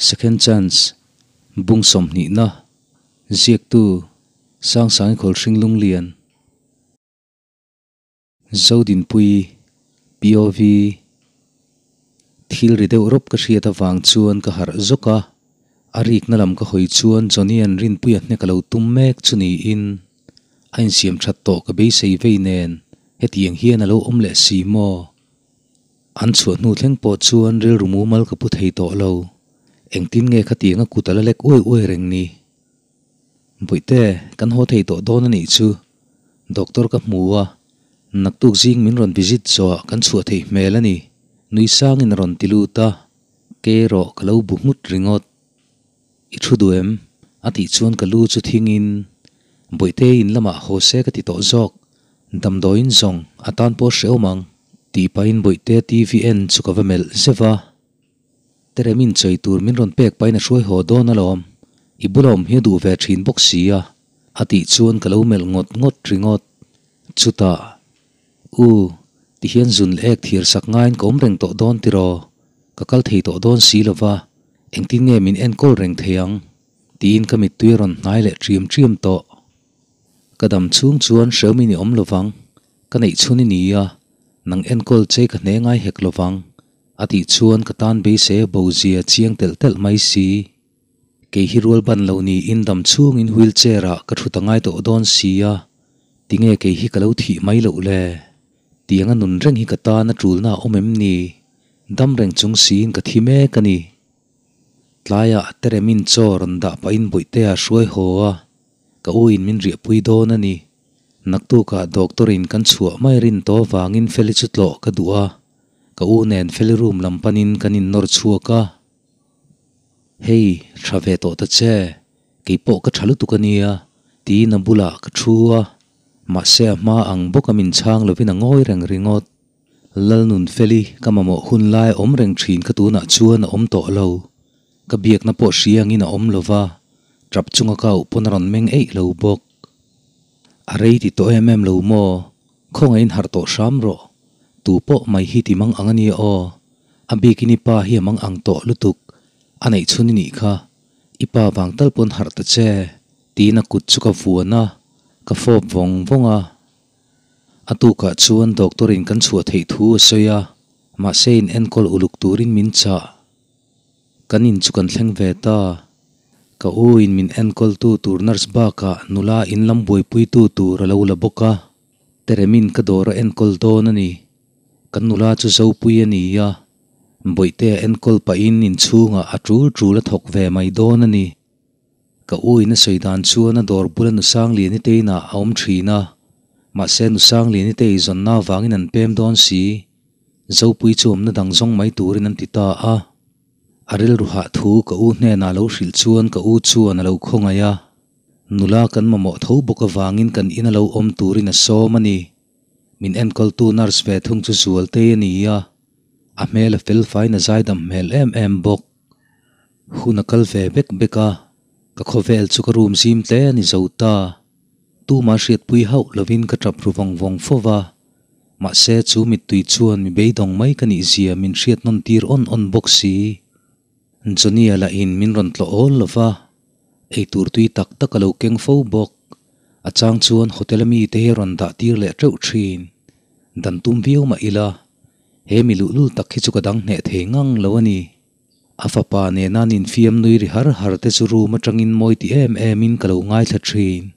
Second Chance, Bung sawmhnihna, Ziaktu, Sangsangi Khawlhring Lunglian, Zodinpui, POV, Thil ri deuh rawp ka hriat avang chuan ka harh zawk a, a rikna lam ka hawi chuan Johnny-a'n Rinpuia hnek a lo tum mek chu niin a insiam that tawh ka beisei vei nen hetiang hian a lo awm leh si maw? An chhuah hnu thleng pawh chuan rilru mumal ka pu thei tawh lo. Engtin nge khatiang a kut a la lek uai uai reng ni? Bawihte, kan haw thei tawh dawn a nih chu. Doctor ka hmu a, naktuk zing min rawn visit zawhah kan chhuah theih hmel a ni. Nui sangin a rawn ti lut a, ke erawh ka lo bu nghut ringawt. I thu duh em? A tih chuan ka lu chu thingin, Bawihte in lamah haw se ka ti tawh zawk, damdawiin zawng a tan pawh hrehawm ang tih pahin Bawihte TV en chu ka va melh zeuh a. Teremin chei tur min rawn pek pahin a hruai haw dawn alawm, i bula awm hi a duh ve thin bawk si a a tih chuan ka lo melh ngawt ngawt ringawt. Chutah, U, tihian zun leh ek thir sak ngaiin ka awm reng tawh dawn tiraw? Ka kal thei tawh dawn si lova, engtin nge min enkawl reng thei ang? tiin ka mittui a rawn hnai leh ṭiam ṭiam tawh. Ka dam chhung chuan hreumin i awm lovang, ka neih chhun i ni a, nang enkawl che ka hne ngai hek lovang, a tih chuan ka tan beisei a bo zia chiang telh telh mai si. Kei hi rual ban lo niin dam chhungin wheelchair ah ka thut a ngai tawh dawn si a, tinge kei hi ka lo thih mai loh le? Tianga nun reng hi ka tan a tulna a awm em ni? Dam reng chung siin ka thi mek a ni. Tlaiah Teremin chaw rawn dah pahin Bawihtea hruai haw a, ka u in min riahpui dawn a ni. Naktukah doctor in kan chhuah mai rin tawh avangin Feli chu tlawh ka duh a, ka u nen Feli room lam panin kan innawr chhuak a. Hei, tha ve tawh ta che, kei pawh ka tha lutuk a nia, tiin a bulah ka thu a, mahse a hma ang bawka min chhang lovin a ngawi reng ringawt. Lalnunfeli, ka mamawh hun lai awm reng thin ka tunah chuan a awm tawh lo. Ka biakna pawh hria angin a awm lo va, tap chunga ka auh pawn a rawn meng eih lo bawk. A rei ti tawh em em lo maw? Khawngaihin harh tawh hram rawh. Tu pawh mai hi ti mang ang a nia aw. A bikin i pa hi a mang ang tawh lutuk. A neih chhun i nih kha. I pa vang tal pawn harh ta che. Tiin a kut chu ka vuan a, ka fawp vawng vawng a. A tukah chuan doctor in kan chhuah theih thu a sawi a, mahse in enkawl uluk turin min chah. Kan in chu kan thleng ve ta. Ka u in min enkawl tu tur nurse bakah nula in lam buaipui tu tur a lo la bawk a, Teremin ka dawr a enkawl dawn a ni. Kan nula chu Zopui a ni a, Bawihte a enkawl pahin inchhungah a tul tul a thawk ve mai dawn a ni. Ka u in a sawi dan chuan a dawr bula nu Sangliani te inah a awm thin a, mahse nu Sangliani te eizawnna avangin an pem dawn si. Zopui chu awmna dang zawng mai turin an ti ta a. A rilru hah thu ka u hnenah a lo hrilh chuan ka u chuan a lo khawngaih a. Nula kan mamawh tho bawk avangin kan in a lo awm turin a sawm a ni. Min enkawltu nurse ve thung chu Zualtei a ni a, a hmel a felfaiin a zaidam hmel em em bawk. Hun a kal ve bek bek a, ka khawvel chu ka room zim tle a ni zo ta. Tuma hriatpui hauh lovin ka tap ru vawng vawng fo va, mahse chu mittui chuan mi beidawng mai ka nih zia min hriat nawn tir awn awn bawk si. Johnny-a lahin min rawn tlawh awl lo va, eitur tui tak tak a lo keng fo bawk. A chang chuan hotel-a mite hi a rawn dah tir leh teuh thin. Dan tum viau mah ila, he mi luhlul tak hi chu ka dang hneh thei ngang lo a ni. A fapa nena an infiam nui ri har har te chu room atangin mawi ti em em in ka lo ngaithla thin.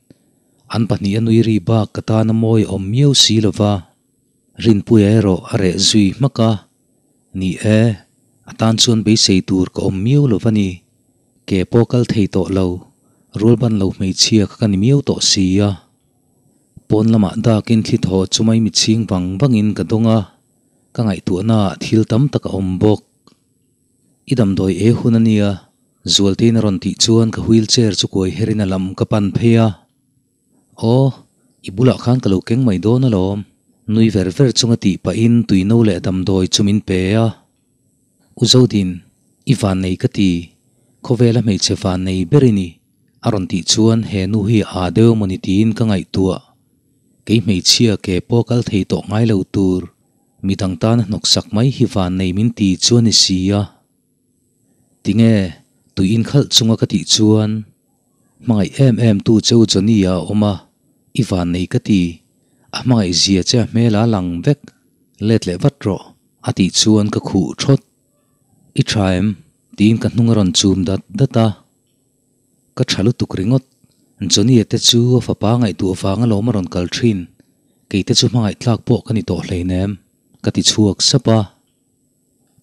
An pahnih a nui ri bak ka tan a mawi a awm miau si lo va. Rinpuia erawh a reh zui hmak a. Ni e, a tan chuan beisei tur ka awm miau lo va ni. Ke pawh kal thei tawh lo, rualban lo hmeichhia kha ka ni miau tawh si a. Pawn lamah dakin thli thaw chu mai mitchhing vang vangin ka dawng a, ka ngaihtuahna ah thil tam tak a awm bawk. I damdawi e hun a nia, Zualtein a rawn tih chuan ka wheelchair chu kuai herin a lam ka pan phei a. Aw, i bulah khan ka lo keng mai dawn alawm, nui ver ver chunga tih pahin tuino leh damdawi chu min pe a. U Zodin, i vannei ka ti, khawvela hmeichhe vannei ber i ni, a rawn tih chuan he nu hi a deuh mawni tiin ka ngaihtuah. Kei hmeichhia ke pawh kal thei tawh ngai lo tur. Mi dang tana hnawksak mai hi vannei min ti chu a ni si a. Tinge, Tui in khalh chunga ka tih chuan hmangaih em em tu cheu Johnny-a a awm a, i van nei ka ti. A hmangaih zia che a hmel a lang vek, let leh vat rawh a tih chuan ka khuh thawt. I tha em? tiin ka hnung a rawn chum dat dat a. Ka tha lutuk ringawt. Johnny-a te chu a fapa ngaihtuah vang alawm a rawn kal thin. Kei te chu hmangaih tlak pawh ka ni tawh hleinem, ka ti chhuak sap a.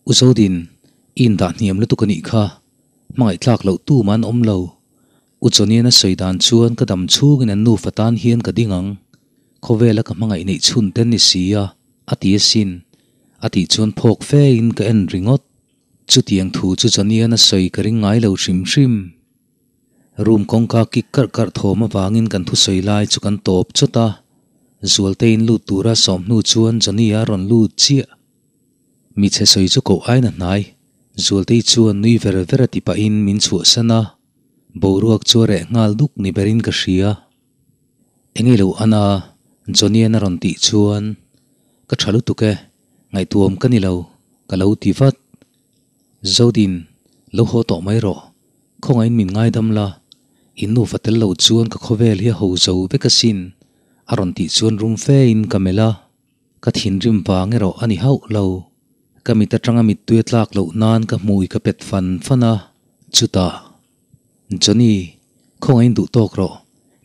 U Zodin, i indah hniam lutuk a nih kha. Hmangaih tlak loh tu man awm lo. U Johnny-an a sawi dan chuan ka dam chhungin an nufa tan hian ka ding ang. Khawvela ka hmangaih neih chhun te ni si a, a ti asin. A tih chuan phawk fe in ka en ringawt. Chutiang thu chu Johnny-an a sawi ka ring ngai lo hrim hrim. Room kawngka kik karh karh thawm avangin kan thusawi lai chu kan tawp chawt a. Zualtein lut tura sawm hnu chuan Johnny-a rawn lut chiah. Mi chhe sawi chu koh aina hnai. Zualtei chuan nui ver ver a ti pahin min chhuahsan a. Boruak chu a reh nghal duk ni berin ka hria. Enge lo an a? Johnny-an a rawn tih chuan, Ka tha lutuk e, ngaihtuam ka ni lo, ka lo ti vat. Zodin, lo haw tawh mai rawh. Khawngaihin min ngaidam la, in nufa tel lo chuan ka khawvel hi a ho zo vek asin, a rawn tih chuan rum fein ka melh a. Ka thinrim vang erawh a ni hauh lo. Ka mit atanga mittui a tlak loh nan ka hmui ka pet fan fan a, chutah, Johnny, khawngaihin duh tawk rawh,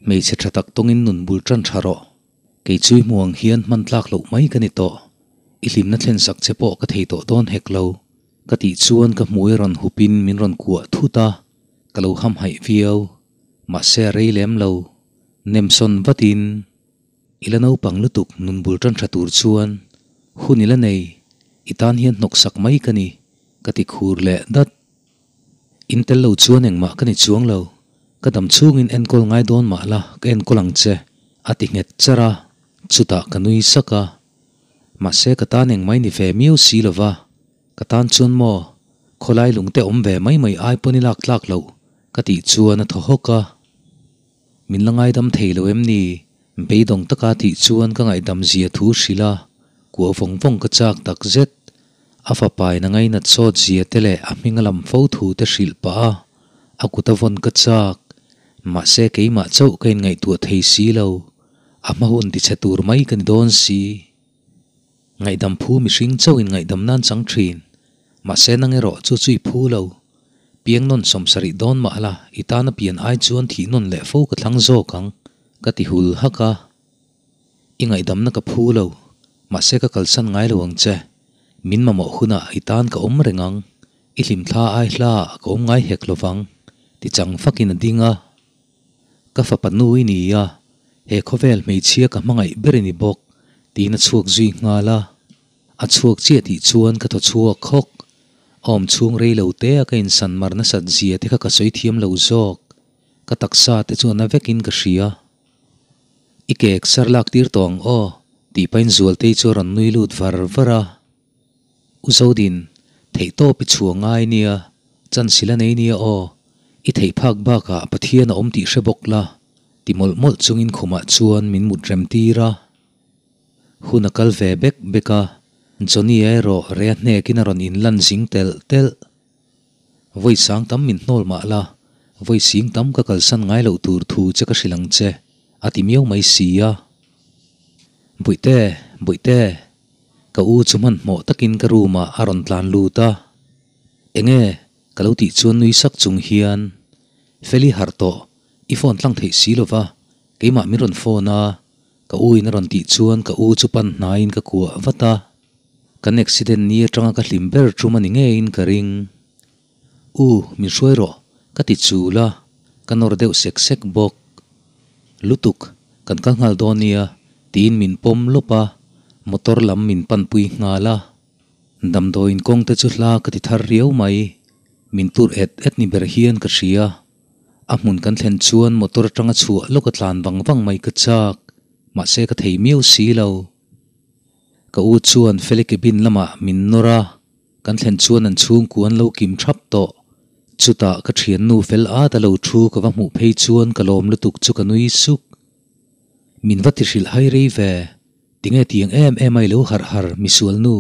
hmeichhe tha tak tawngin nun bul tan tha rawh. Kei chui hmu ang hian hman tlak loh mai ka ni tawh. I hlimna thlen sak che pawh ka thei tawh dawn hek lo. Ka tih chuan ka hmui a rawn hupin min rawn kuah thut a, ka lo hamhaih viau. Mahse a rei lem lo. Nemsawn vatin. I la naupang lutuk nun bul tan tha tur chuan hun i la nei, i tan hian hnawk sak mai ka ni, ka ti khur leh dat. In tel lo chuan engmah ka ni chuang lo, ka dam chhungin enkawl ngai dawn mah la ka enkawl ang che, a ti nghet char a, chutah ka nui sak a. Mahse ka tan engmah i ni ve miau si lo va, ka tan chuan maw, khawlai lungte awm ve mai mai ai pawn i lak tlak loh, ka tih chuan a thaw hawk a. Min la ngaidam thei lo em ni? Beidawng taka tih chuan ka ngaihdam zia thu hrilh a, kuah vawng vawng ka chak tak zet. A fapain a ngainat sawt zia te leh a hming a lam fo thu te hrilh pah a, a kut a vawn ka chak. Mahse keimah chauh ka inngaihtuah thei si lo, a hma hun tichhe tur mai ka ni dawn si. Ngaihdam phu mihring chauh in ngaihdam nan chang thin. Mahse nang erawh chu chu i phu lo. Piang nawn sawmsarih dawn mah la, i tana pian ai chuan thih nawn leh fo ka thlang zawk ang, ka ti hul hak a. I ngaihdamna ka phu lo, mahse ka kalsan ngai lo ang che. Min mamawh hunah i tan ka awm reng ang, i hlimthla ai hla ah ka awm ngai hek lo vang, ti chang fakin a ding a. Ka fapa nu i ni a, he khawvel hmeichhia ka hmangaih ber i ni bawk, tiin a chhuak zui nghal a. A chhuak chiah tih chuan ka thaw chhuak khawk. A awm chhung rei lo te a ka insan mar nasat zia te kha ka sawi thiam lo zawk. Ka taksa te chu a na vekin ka hria. I kek sar lak tir tawh ang aw, tih pahin Zualtei chu a rawn nui lut var var a. U Zodin, theihtawp i chhuah ngai nia, chance i la nei nia aw. I theih phak bakah Pathian a awm tih hre bawk la, ti mawlh mawlh chungin khumah chuan min mut rem tir a. Hun a kal ve bek bek a, Johnny erawh rea hnekin a rawn inlan zing telh telh. Vawi sang tam min hnawl mah la, vawi sing tam ka kalsan ngai loh tur thu che ka hrilh ang che, a ti miau mai si a. Bawihte, Bawihte, ka u chu hmanhmawh takin ka room ah a rawn tlan lut a. Enge? Ka lo tih chuan nui sak chung hian, Feli harh tawh, i phone tlang theih si lova, keimah min rawn phone a, Ka u in a rawn tih chuan ka u chu pan hnaiin ka kuah vat a, kan accident ni atanga ka hlim ber tum a ni ngeiin ka ring. U, min hruai rawh, ka ti chul a, ka nawr deuh sek sek bawk. Lutuk, kan kal nghal dawn nia, tiin min pawm lawp a, motor lam min panpui nghal a. Damdawiin kawng te chu hla ka ti thar riau mai, min tur et et ni ber hian ka hria. A hmun kan thlen chuan motor atanga chhuah lawk a tlan vang vang mai ka chak, mahse ka thei miau si lo. Ka u chuan Feli cabin lamah min nawr a, kan thlen chuan an chhungkua an lo kim thap tawh. Chutah ka thiannu fel at a lo thu ka va hmuh phei chuan ka lawm lutuk chu ka nui suk. Min va ti hrilh hai rei ve, tinge tiang em em a i lo harh har misualnu?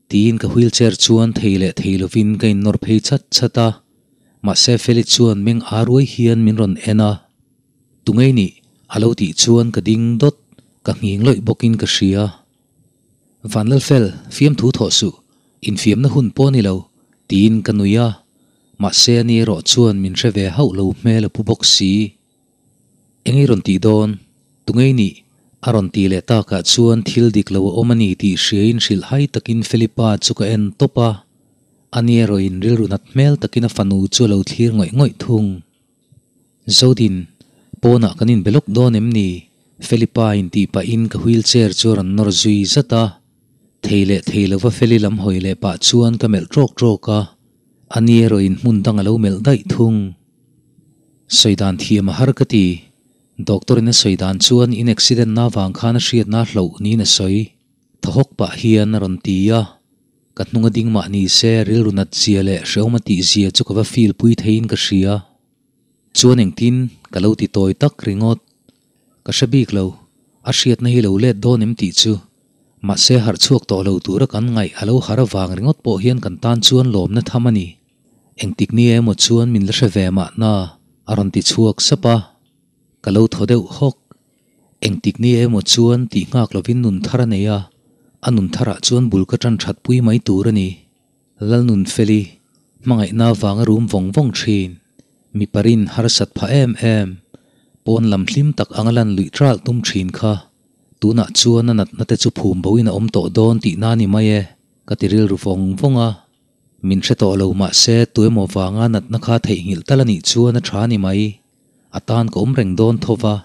Tiin ka wheelchair chuan thei leh thei lovin ka innawr phei chat chat a. Mahse Feli chuan meng aa ruai hian min rawn en a. Tungei nih? A lo tih chuan ka ding dawt, ka nghing lawih bawkin ka hria. Vanlalfel, fiamthu thawh suh, infiamna hun pawh ni lo, tiin ka nui a. Mahse ani erawh chuan min hre ve hauh lo hmel a pu bawk si. Eng i rawn tih dawn? Tungei nih? A rawn tih leh takah chuan thil dik lo a awm a ni tih hriain hrilh hai takin Felipa chu ka en tawp a. Ani erawhin rilru nat hmel takin a fanu chu a lo thlir ngawih ngawih thung. Zodin, pawnah kan inbe lawk dawn em ni? Felipa in tih pahin ka wheelchair chu a rawn nawr zui zat a. Thei leh thei lova Feli lam hawi leh pah chuan ka melh trawk trawk a. Ani erawhin hmun dang a lo melh daih thung. Sawi dan thiam a har ka ti. Doctor in a sawi dan chuan in accident na vang khan a hriatna a hloh niin a sawi. Thaw hawk pah hian a rawn ti a. Ka hnung a ding mah ni se rilru nat zia leh hrehawm a tih zia chu ka va feel pui theiin ka hria. Chuan engtin ka lo ti tawi tak ringawt. Ka hre bik lo, a hriatna hi lo let dawn em tih chu. Mahse harh chhuak tawh lo tura kan ngaih a lo har avang ringawt pawh hian kan tan chuan lawmna tham a ni. Engtik ni emaw chuan min la hre ve mahna a rawn ti chhuak sap a, ka lo thaw deuh hawk. Engtik ni emaw chuan tih nghak lovin nun thar a nei a, a nun tharah chuan bul ka tan that pui mai tur a ni. Lalnunfeli, hmangaihna avanga rum vawng vawng thin, mipa rin harsat phah em em, pawn lam hlim tak anga lan luih tral tum thin kha, tunah chuan a natna te chu phum boin a awm tawh dawn tihna a ni mai e, ka ti rilru vawng vawng a. Min hre tawh lo mahse tuemaw vanga natna kha theihnghilh tal a nih chuan a tha ni mai, a tan ka awm reng dawn tho va.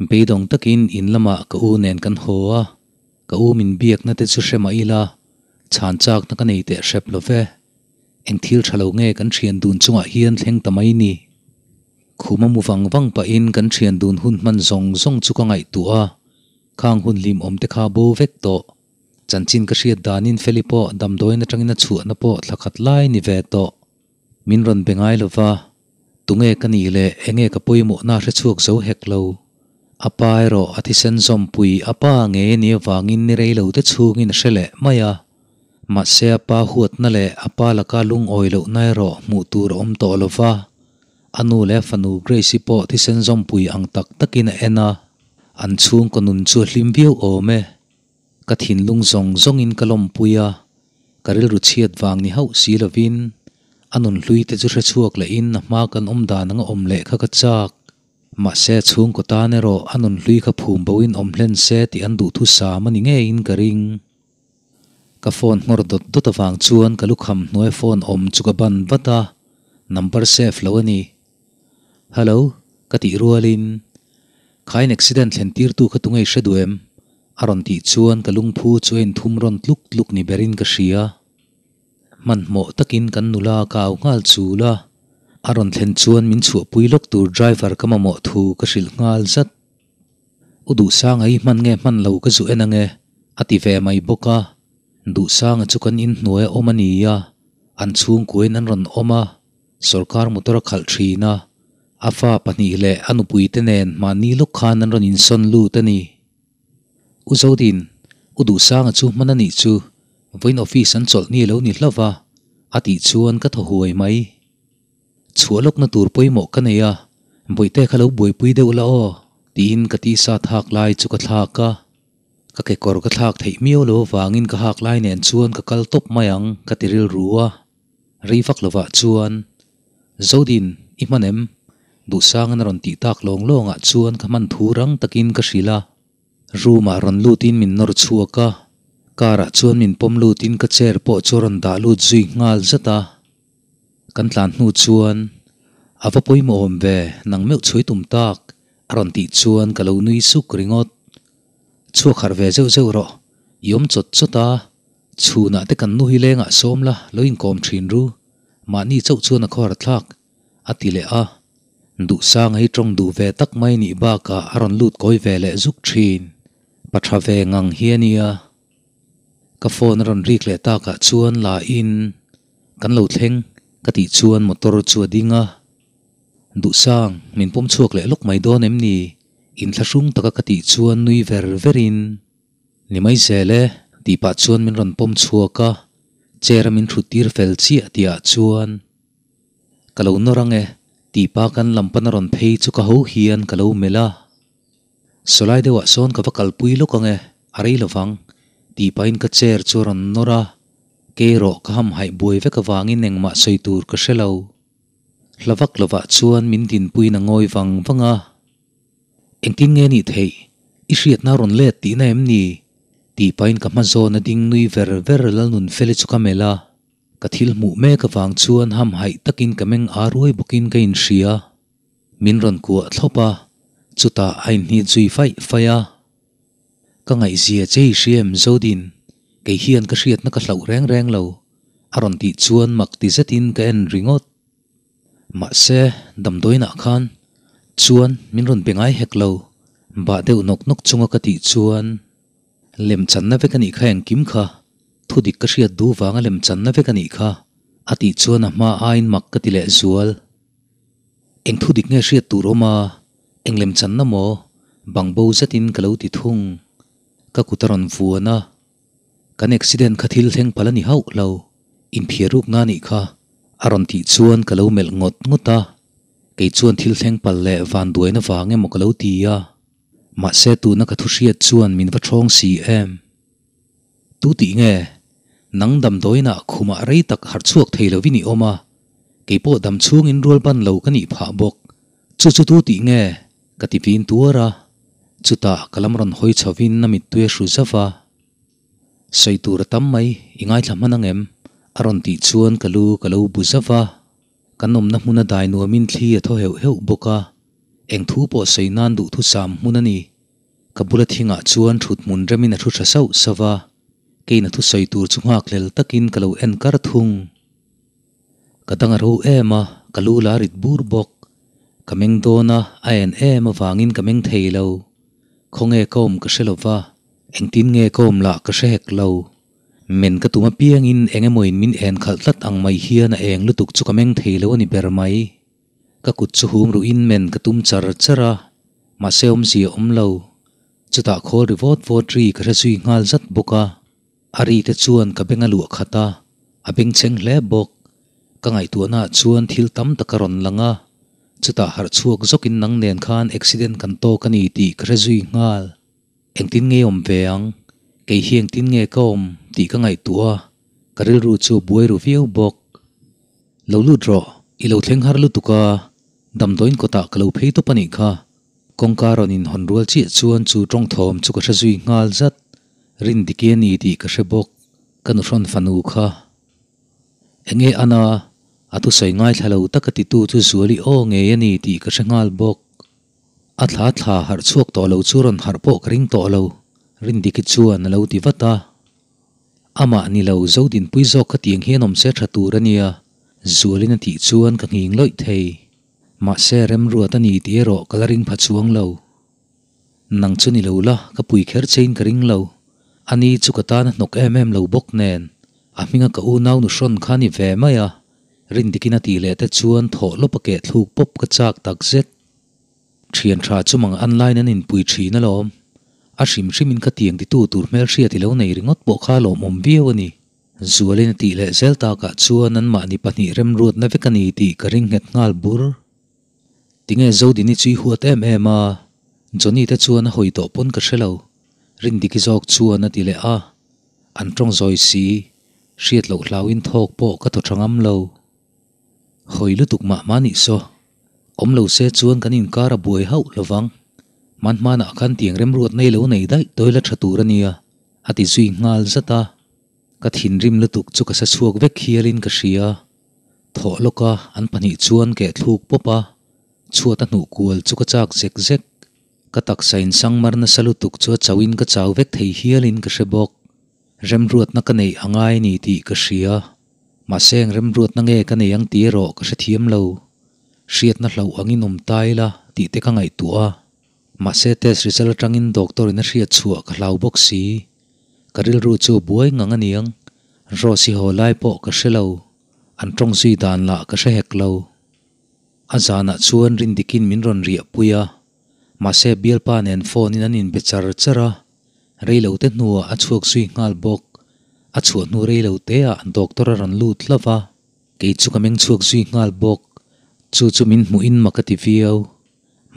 Beidawng takin in lamah ka u nen kan haw a, ka u min biakna te chu hre mah ila, chhan chakna ka nei teh hrep lo ve. Eng thil tha lo nge kan thian dun chungah hian thleng ta mai ni. Khuma mu vang vang pahin kan thian dun hun hman zawng zawng chu ka ngaihtuah a, khang hun hlimawm te kha bo vek tawh. Chanchin ka hriat danin Feli pawh damdawiin atangin a chhuahna pawh thla khat lai ni ve tawh. Min rawn be ngai lova, tunge ka nih leh enge ka pawimawhna hre chhuak zo hek lo. A pa erawh a thisen zawmpui a pa ngei a nih avangin ni rei lo te chhungin a hre leh mai a. Mahse a pa huatna leh a pa laka lungawi lohna erawh hmuh tur a awm tawh lova, a nu leh a fanu Grace-i pawh thisen zawmpui ang tak takin a en a, an chhungkaw nun chu a hlim viau awm e. Ka thinlung zawng zawngin ka lawmpui a, ka rilru chhiat vang ni hauh si lovin a nun hlui te chu hre chhuak lehin a hma kan awm dan anga awm leh kha ka chak. Mahse a chhungkaw tan erawh a nun hlui kha phum boin awm hlen se tih an duhthusam a ni ngeiin ka ring. Ka phone nghawr dawt dawt avang chuan ka lukham hnuai phone awm chu ka ban vat a, number save lo a ni. Hello, ka tih rualin Khain accident thlen tirtu kha tunge i hre duh em? A rawn tih chuan ka lungphu chu a inthum rawn tluk tluk ni berin ka hria. Hmanhmawh takin kan nula ka au nghal chul a, a rawn thlen chuan min chhuahpui lawk tur driver ka mamawh thu ka hrilh nghal zat. U Duhsanga hi hman nge hman lo ka zu en ange, a ti ve mai bawk a. Duhsanga chu kan inhnuai a awm a ni a, an chhungkuain an rawn awm a, Sorkar motor a khalh thin a, a fa pahnih leh a nupuite nen mahni lawk khan an rawn insawn lut a ni. U Zodin, U Duhsanga chu hman a nih chu, vawiin office an chawlh ni lo ni hlauh va, a tih chuan ka thaw huai mai. Chhuah lawkna tur pawimawh ka nei a, bawihte kha lo buaipui deuh la aw, tiin ka tisa thak lai chu ka thlak a. Ka kekawr ka thlak theih miau lo avangin ka hak lai nen chuan ka kal tawp mai ang ka ti rilru a. Rei vak lovah chuan, Zodin, i hman em? Duhsangan a rawn tih tak lawng lawngah chuan ka hman thu rang takin ka hrilh a. Room-ah rawn lutin min nawr chhuak a, car-ah chuan min pawm lutin ka chair pawh chu a rawn dah lut zui nghal zat a. Kan tlan hnu chuan, A va pawimawh awm ve, nang meuh chhui tum tak, a rawn tih chuan ka lo nui suk ringawt. Chhuak harh ve zeuh zeuh rawh, i awm chawt chawt a, Chhunah te kan nu hi lengah sawm la, lo inkawm thin ru. Mahni chauh chuan a khawhar thlak, a ti leh a. Duhsanga hi tawng duh ve tak mai nih bakah a rawn lut kawi ve leh zuk thin. Pa tha ve ngang hi a nia. Ka phone a rawn rik leh takah chuan la in kan lo thleng ka tih chuan motor chu a ding a. Duhsang, min pawm chhuak leh lawk mai dawn em ni? Inthlahrung taka ka tih chuan nui ver verin. Ni mai zel e, tih pah chuan min rawn pawm chhuak a, chair a min thut tir fel chiah tih ah chuan. Ka lo nawr ang e, tih pa kan lam pana rawn phei chu ka ho hian ka lo melh a. Sawlai deuhah sawn ka va kalpui lawk ang e, a rei lovang, tih pahin ka chair chu a rawn nawr a. Kei erawh ka hamhaih buai vek avangin engmah sawi tur ka hre lo. Hla vak lovah chuan min dinpuiin a ngawi vang vang a. Engtin nge nih theih? I hriatna a rawn let tihna em ni? tih pahin ka hma zawn a ding nui ver ver Lalnunfeli chu ka melh a. Ka thil hmuh mek avang chuan hamhaih takin ka meng a ruai bawkin ka inhria. Min rawn kuah thlawp a, chutah a inhnit zui faih faih a. Ka ngaihzia che i hria em Zodin? Kei hian ka hriatna ka hlauh reng reng lo, a rawn tih chuan mak ti zetin ka en ringawt. Mahse, damdawiinah khan chuan min rawn be ngai hek lo, bah deuh nawk nawk chunga ka tih chuan Lemchanna vek a nih kha engkim kha, thu dik ka hriat duh vanga lemchanna vek a nih kha, a tih chuan a hma aiin mak ka ti leh zual. Eng thu dik nge hriat tur awm a, eng lemchanna maw? Bang bo zetin ka lo ti thung. Ka kut a rawn vuan a, Kan accident kha thil thleng palh a ni hauh lo, inphiar rukna a nih kha, a rawn tih chuan ka lo melh ngawt ngawt a, kei chuan thil thleng palh leh vanduaina vang emaw ka lo ti a. Mahse tuna ka thu hriat chuan min va thawng si em? Tu tih nge? Nang damdawiinah khumah rei tak harh chhuak thei lovin i awm a, kei pawh dam chhungin rual ban lo ka nih phah bawk. Chu chu tu tih nge? Ka ti vin tuar a, chutah ka lam rawn hawi chhovin a mittui a hru zauh a. Sawi tur a tam mai, i ngaithla hman ang em? A rawn tih chuan ka lu ka lo bu zauh a. Kan awmna hmuna dai nuamin thli a thaw heuh heuh bawk a, eng thu pawh sawi nan duhthusam hmun a ni. Ka bula thingah chuan thut hmun remin a thu tha sauh sauh a, keina thusawi tur chu nghakhlel takin ka lo en kar thung. Ka dang a ro em a, ka lu la rit bur bawk. Ka meng dawn a, a en em avangin ka meng thei lo. Khawnge ka awm ka hre lo va, engtin nge ka awm lah ka hre hek lo. Men ka tum apiangin eng emawin min en khalh tlat ang mai hian a eng lutuk chu ka meng thei lo a ni ber mai. Ka kut chu hum ruhin men ka tum char char a, mahse awmzia awm lo. Chutah khawl ri vawt vawt ri ka hre zui nghal zat bawk a. A ri te chuan ka beng a luah khat a, a beng cheng hle bawk. Ka ngaihtuahnaah chuan thil tam tak a rawn lang a, chutah harh chhuak zawkin nang nen khan accident kan tawk a ni tih ka hre zui nghal. Engtin nge awm ve ang? Kei hi engtin nge ka awm tih ka ngaihtuah a, ka rilru chu a buai ru viau bawk. Lo lut rawh, i lo thleng har lutuk a, damdawiin kawtah ka lo phei tawp a nih kha. Kawngka rawn inhawn rual chiah chuan chu tawngthawm chu ka hre zui nghal zat. Rindiki a ni tih ka hre bawk, ka nuhrawn fanu kha. Enge Anna, a thusawi ngaithla lo taka titu chu Zuali aw ngei a ni tih ka hre nghal bawk. A thla thla harh chhuak tawh lo chu rawn harh pawh ka ring tawh lo, Rindiki chuan a lo ti vat a. Amah ni lo, Zodinpui zawk kha tiang hian awm se tha tur a nia, Zualin a tih chuan ka nghing lawih thei. Mahse, remruat a ni tih erawh ka la ring pha chuang lo. Nang chu ni lo la, ka pui kher chein ka ring lo. Ani chu ka tan a hnawk em em lo bawk nen, a hminga ka unau nu hrawn kha ni ve mai a, Rindikin a tih leh te chuan thawh lawp a keh thluk pawp ka chak tak zet. Thian tha chu mang an line an inpui thin alawm. A hrim hrimin ka tiang titu tur hmelhriat i lo nei ringawt pawh kha lawmawm viau a ni. Zualin a tih leh zel takah chuan anmahni pahnih remruatna vek a ni tih ka ring nghet nghal bur. Tinge Zodini chu i huat em em a? Johnny te chuan a hawi tawh pawn ka hre lo. Rindiki zawk chuan a ti leh a. An tawng zawi si, hriat loh hlauin thawk pawh ka thaw tha ngam lo. Hawi lutuk mah mah nih saw. Awm lo se chuan kan inkar a buai hauh lo vang. Hman hmanah khan tiang remruat nei lo nei daih toilet tha tur a nia, a ti zui nghal zat a. Ka thinrim lutuk chu ka sa chhuak vek hialin ka hria. Thawh lawka an pahnih chuan keh thluk pawp a, chhuat a hnuh kual chu ka chak zek zek. Ka taksa in sangmar nasa lutuk chu a chauhin ka chau vek thei hialin ka hre bawk. Remruatna ka neih a ngai ni tih ka hria. Mahse eng remruatna nge ka nei ang tih erawh ka hrethiam lo. Hriatna hlauh angin awm ta ila tih te ka ngaihtuah a. Mahse test result atangin doctor in a hriat chhuah ka hlau bawk si. Ka rilru chu a buai ngang a niang. Rose i haw lai pawh ka hre lo. An tawng zui dan lah ka hre hek lo. A zanah chuan Rindikin min rawn riahpui a. Mahse bialpa nen phone in an inbe char char a. Reilo te hnuah a chhuak zui nghal bawk. A chhuah hnu reilo te ah doctor a rawn lut hlauh a. Kei chu ka meng chhuak zui nghal bawk. Chu chu min hmuhin mak a ti viau.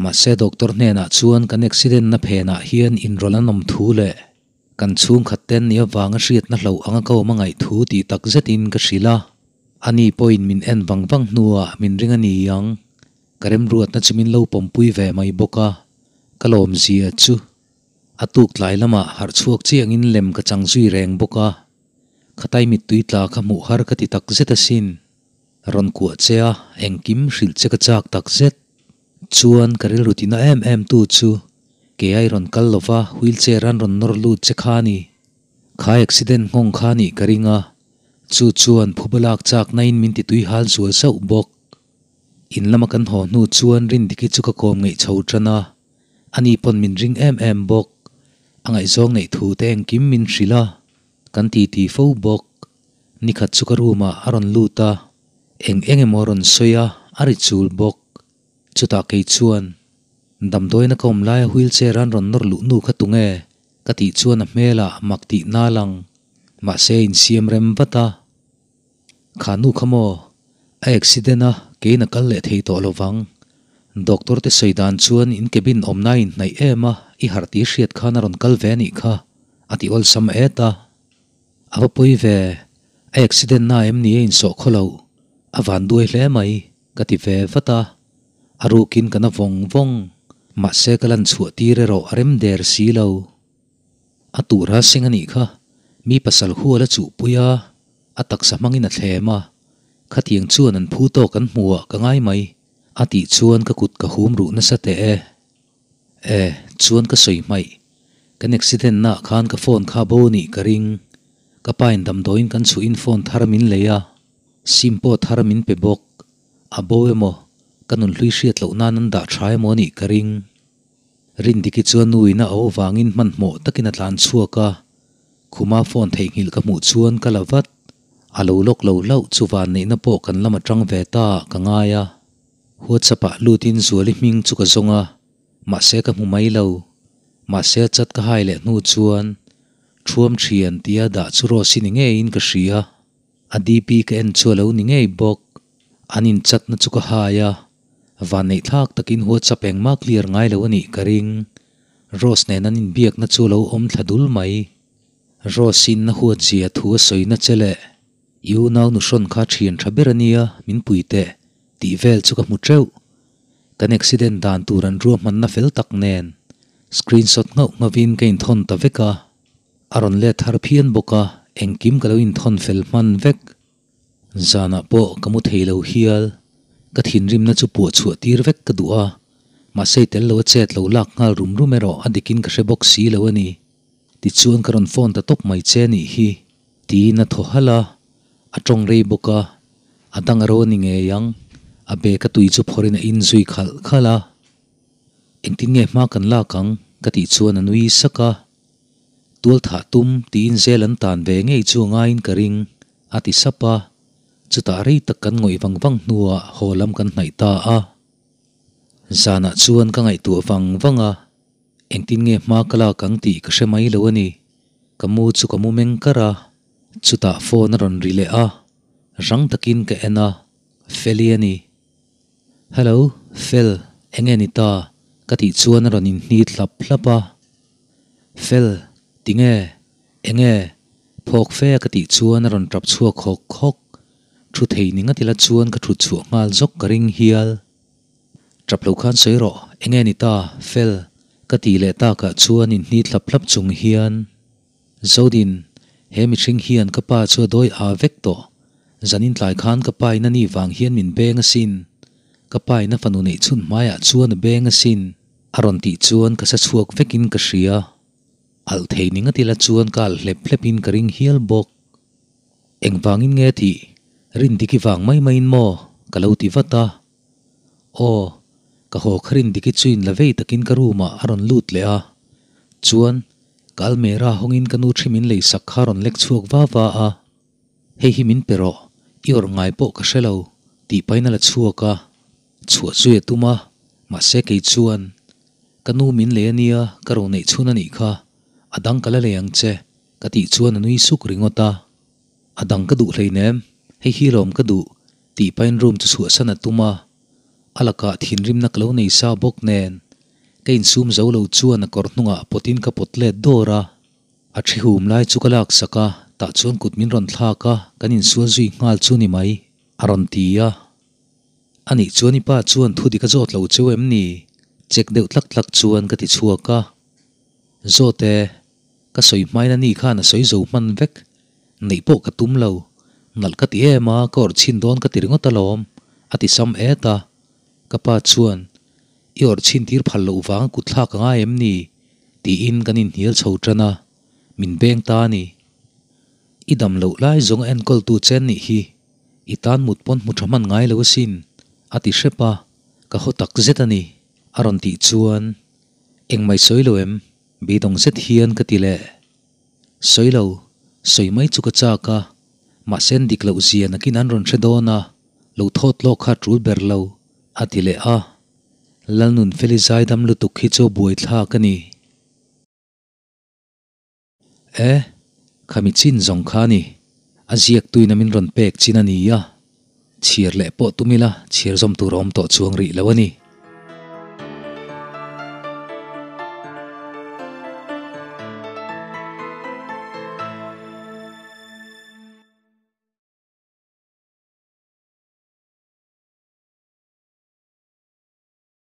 Mahse doctor hnenah chuan kan accident na phenah hian inrawlh an awm thu leh kan chhungkhat ten nia vanga hriatna hloh anga ka awm a ngaih thu tih tak zetin ka hrilh a. Ani pawhin min en vang vang hnuah min ring a ni ang. Ka remruatna chu min lo pawmpui ve mai bawk a, ka lawmzia chu a tuk tlai lamah harh chhuak chiangin lem ka chang zui reng bawk a. Khatai mittui tla kha hmuh har ka ti tak zet asin. Rawn kuah che a, engkim hrilh che ka chak tak zet. Chuan ka rilru tina em em tu chu kei ai rawn kal lova wheelchair an rawn nawr lut che kha a ni. Kha accident nghawng kha a nih ka ring a, chu chuan phuba lak chakna in min ti tui hal zual sauh bawk. In lama kan haw hnu chuan Rindiki chu ka kawm ngeih chho tan a, ani pawn min ring em em bawk. A ngaihzawng neih thu te engkim min hrilh a, kan titi fo bawk. Nikhat chu ka room ah a rawn lut a, eng eng emaw a rawn sawi a, a ri chul bawk. Chutah kei chuan, Damdawiina ka awm laia wheelchair an rawn nawr luh nu kha tunge? ka tih chuan a hmelah mak tih na lang. Mahse insiam rem vat a. Kha nu kha maw? A accident a, keiin a kal leh thei tawh lo vang. Doctor te sawi dan chuan in cabin awmna a inhnaih em a, i harh tih hriat khan a rawn kal ve a nih kha, a ti awlsam et a. A va pawi ve, a accident na em ni a insawh khaw loh, a van duai hle mai, ka ti ve vat a. A rukin ka na vawng vawng, mahse ka lan chhuah tir erawh a rem der si lo. A tur a seng a nih kha, mi pasal hual a chuhpui a, a taksa hmangin a thlem a, khatiang chuan an phu tawk an hmu ah ka ngai mai, a tih chuan ka kut ka hum ruh nasa teh e. E, chuan ka sawi hmaih, kan accident na ah khan ka phone kha bo a nih ka ring, ka pa in damdawiin kan chhuah in phone thar min lei a, sim pawh thar min pe bawk, a bo emaw, ka nunhlui hriat loh nan an dah tha emaw a nih ka ring. Rindiki chuan nu in a au vangin hmanhmawh takin a tlan chhuak a, khuma phone theihnghilh ka hmuh chuan ka la vat. A lo lawk lo hlauh chu vanneihna pawh kan lam atang ve ta ah ka ngai a. WhatsApp ah lutin Zuali hming chu ka zawng a, mahse ka hmu mai lo. Mahse a chat ka hai leh hnu chuan Thuam thian tia dah chu Rose-i ni ngeiin ka hria. A DP ka en chu a lo ni ngei bawk. An inchatna chu ka hai a, vanneih thlak takin WhatsApp engmah clear ngai lo a nih ka ring. Rose nen an inbiakna chu a lo awm thla dul mai. Rose-in a huat zia thu a sawina che leh, I unau nuhrawn kha thian tha ber a nia, min pui teh, tih vel chu ka hmu teuh. Kan accident dan tur an ruahmanna fel tak nen screenshot nghauh nghavin ka inthawn ta vek a. A rawn let thar phian bawk a, engkim ka lo inthawn fel hman vek. Zanah pawh ka mu thei lo hial, ka thinrimna chu puah chhuah tir vek ka duh a, mahse i tel lo a chet lo lak nghal rum rum erawh a dikin ka hre bawk si lo a ni. Tichuan ka rawn phone ta tawp mai che nih hi, tiin a thaw halh a, a tawng rei bawk a, a dang a ro a ni ngei ang, a bag a tui chu phawrhin a in zui khalh khalh a. Engtin nge hma kan lak ang? ka tih chuan a nui sak a. Tualthah tum tiin zel an tan ve ngei chu a ngaiin ka ring, a ti sap a. Chutah rei tak kan ngawih vang vang hnuah haw lam kan hnaih ta a. Zanah chuan ka ngaihtuah vang vang a, engtin nge hma ka lak ang tih ka hre mai lo a ni. Ka mu chu ka mu meng kar a, chutah phone a rawn ri leh a, rang takin ka en a, Feli a ni. Hello, Fel, enge ni ta? ka tih chuan a rawn inhnit hlap hlap a. Fel, tinge? Enge? Phawk fe a ka tih chuan a rawn tap chhuak hawk hawk. Thu thei ni ngat ila chuan ka thut chhuah nghal zawk ka ring hial. Tap lo khan sawi rawh, enge ni ta? Fel, ka tih leh takah chuan inhnit hlap hlap chung hian. Zodin, he mihring hian ka pa chu a dawi aa vek tawh. Zanin tlai khan ka pa in a ni vang hian min beng asin. Ka pa in a fanu neih chhun hmaiah chuan a beng asin. A rawn tih chuan ka sa chhuak vekin ka hria. Alh thei ni ngat ila chuan ka alh hlep hlepin ka ring hial bawk. Engvangin nge tih? Rindiki vang mai maiin maw? Ka lo ti vat a. Aw, ka haw kha Rindiki chu in la vei takin ka room ah a rawn lut leh a. Chuan, ka almera hawngin ka nu thi min lei sak kha a rawn lek chhuak va va a. Hei hi min pe rawh, i awrh ngai pawh ka hre lo, tih pahin a la chhuak a. Chhuah zui a tum a, mahse kei chuan, Ka nu min lei a nia, ka ro neih chhun a nih kha, a dang ka la lei ang che, ka tih chuan a nui suk ringawt a. A dang ka duh hleinem, hei hi lawm ka duh, tih pahin room chu chhuahsan a tum a. A lakah thinrimna ka lo nei sa bawk nen ka insum zo lo chuan a kawr hnungah pawtin ka pawt let dawr a. A thi hum lai chu ka laksak a, tah chuan kut min rawn thlak a, kan insual zui nghal chu ni mai, a rawn ti a. Anih chuan i pa chuan thu dik a zawt lo cheu em ni? Chek deuh tlak tlak chuan ka ti chhuak a. Zawt e, ka sawi hmain ani khan a sawi zo hman vek. Neih pawh ka tum lo. Nalh ka ti em a, ka awrh chhin dawn ka ti ringawt alawm, a ti sam et a. Ka pa chuan, I awrh chhin tir phal loh vang a kut thlak a ngai em ni? tiin kan inhnial chho tan a, min beng ta a ni. I dam loh lai zawng a enkawltu che an nih hi, i tan mut pawn hmu tha hman ngai lo asin, a ti hrep a, ka haw tak zet a ni, a rawn tih chuan, Engmai sawi lo em? Beidawng zet hian ka ti leh. Sawi lo, sawi mai chu ka chak a, mahse an dik loh zia nakin an rawn hre dawn a, lo thawt lawk kha a tul ber lo, a ti leh a. Lalnun Feli zaidam lutuk hi chu buaithlak a ni. E, khami chin zawng kha a ni. A ziaktuin a min rawn pek chin a ni a, chhiar leh pawh tum ila chhiar zawm tur a awm tawh chuang rih lo a ni.